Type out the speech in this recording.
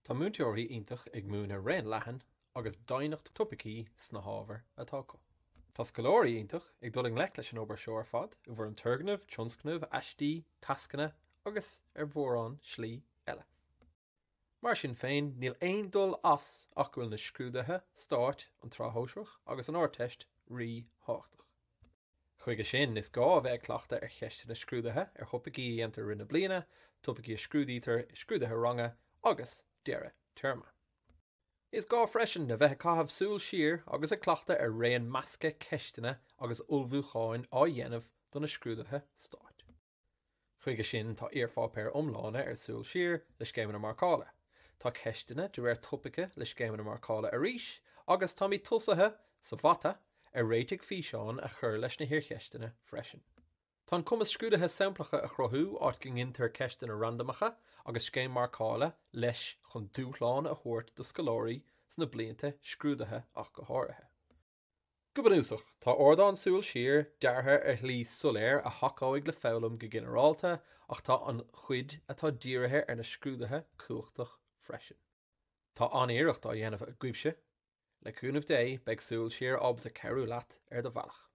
Tá múinteoirí iontach ag múineadh raon leathan agus doimhneacht topaicí sna hábhair atá acu. Tá scoláirí iontach ag dul i ngleic leis an obair seo ar fad i bhfoirm turgnaimh, tionscnaimh, aistí, tascanna agus ar mhórán slí eile. Mar sin féin, níl aon dul as ach go bhfuil na scrúduithe stáit, an tSraith Shóisearach agus an Ardteist, rí-thábhachtach. Chuige sin, is gá a bheith ag cleachtadh ar cheisteanna scrúdaithe, ar thopaicí a dhéantar i rith na bliana, topaicí a scrúdaítear i scrúduithe ranga agus deireadh téarma. Is gá freisin a bheith ag caitheamh súil siar agus ag cleachtadh ar raon measctha ceisteanna agus ullmhúcháin á dhéanamh do na scrúduithe stáit. Chuige sin, tá iarpháipéir iomlána ar Súil Siar le scéimeanna marcála. Tá ceisteanna de réir topaice le scéimeanna marcála arís agus táimid tosaithe, sa Mhata, ar réitigh físeáin a chur leis na hiarcheisteanna freisin. Tá an cumas scrúduithe samplacha a chruthú, áit go ngintear ceisteanna randamacha agus scéim marcála leis chun dúshlán a thabhairt do scoláirí sna blianta scrúdaithe ach go háirithe. Go bunúsach, tá ardán Súil Siar deartha ar shlí soiléir a thacóidh le foghlaim go ginearálta ach tá an chuid atá dírithe ar na scrúduithe cumhachtach freisin. Tá an-iarracht á dhéanamh agaibhse. Le cúnamh Dé, beidh Súil Siar ábalta cabhrú leat ar do bhealach.